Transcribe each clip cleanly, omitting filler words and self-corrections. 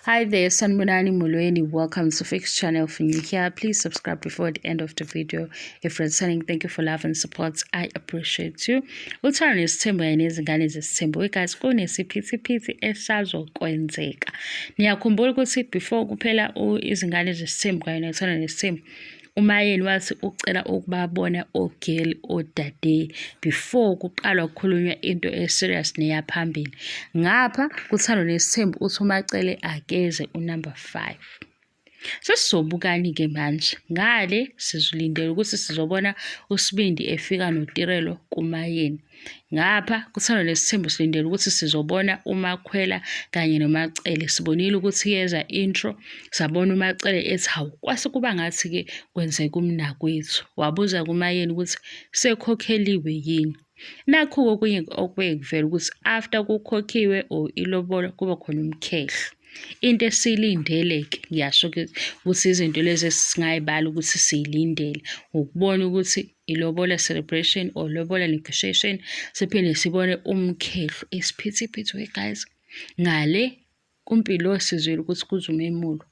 Hi there, Sanibonani, Molweni. Welcome to Fix Channel. If you're new here, please subscribe before the end of the video. If returning, thank you for love and support. I appreciate you. Uthando Nesithembu kanye Nezingane Zesithembu. We guys, kunesiphithiphithi esazokwenzeka. Niyakhumbula ukuthi before kuphela Izingane Zesithembu kanye noThando Nesithembu, uMayeni wathi ucela ukubabona ogeli odade before kuqalwa kukhulunywa into e-serious neyaphambili. Ngapha kuThando Nesithembu uthi uMaCele akeze unumber 5. Sesizobukani-ke manje? Ngale sizolindela ukuthi sizobona uSibindi efika noTirelo kuMayeni. Ngapha kuThando Nesithembu silindele ukuthi sizobona uMakhwela kanye noMaCele. Sibonile ukuthi yeza intro, sabona uMaCele ethi hawu kwase kuba ngathi-ke kwenzeka umnakwethu. Wabuza kuMayeni ukuthi sekhokheliwe yini. Nakhu-ke okunye okuye kuvele ukuthi after kukhokhiwe or ilobolo kuba khona umkhehlo. Into esiyilindele-ke ngiyasho ukuthi izinto lezi esingayibala ukuthi siyilindele ukubona ukuthi ilobola celebration or lobola negotiation, siphinde sibone umkhehlo, isiphithiphithi we guys. Ngale kuMpilo sizwile ukuthi kuze umemulo.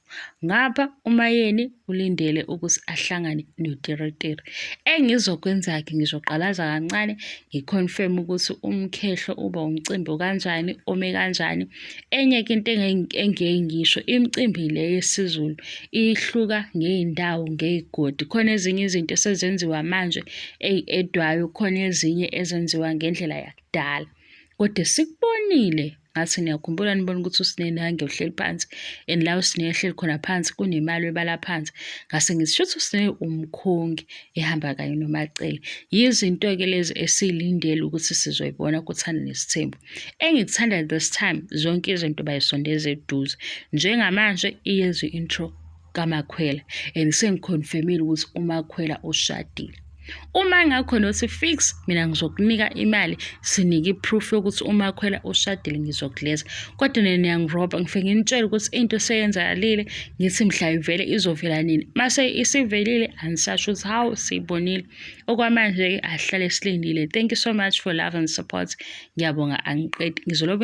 Ngapha uMayeni ulindele ukuthi ahlangane noTiritiri. Engizokwenza-ke ngizoqalaza kancane ngi-confirm ukuthi umkhehlo uba umcimbi okanjani, ome kanjani. Enye-ke into engeke ngisho, imicimbi le yesiZulu ihluka ngey'ndawo ngey'godi. Khona ezinye izinto esezenziwa manje ey'edwayo, khona ezinye ezenziwa ngendlela yakudala. Kodwa sikubonile ngathi niyakhumbula nibona ukuthi uSine nange uhleli phansi and la uSine ehleli khona phansi kunemali ebala phansi, ngase ngithi shuthi uSine umkhongi ehamba kanye noMaCele. Yizinto-ke lezi esiyilindele ukuthi sizoyibona kuThando Nesithembu. Engikuthanda this time zonke izinto bayisondeza eduze. Njengamanje iyezwa i-intro kaMakhwela and sengikhonfemile ukuthi uMakhwela ushadile. Uma ngakhona uthi fix mina ngizokunika imali, sinike i-proof yokuthi uMakhwela ushadile, ngizokuleza. Kodwa nina niyangirobha, ngifike nginitshele ukuthi into seyenzakalile, ngithi mhla ivele izovela nini. Mase isivelile anisasho ukuthi hawu siyibonile. Okwamanje-ke ahlale silindile. Thank you so much for love and support. Ngiyabonga angiqedi. Ngizolobe.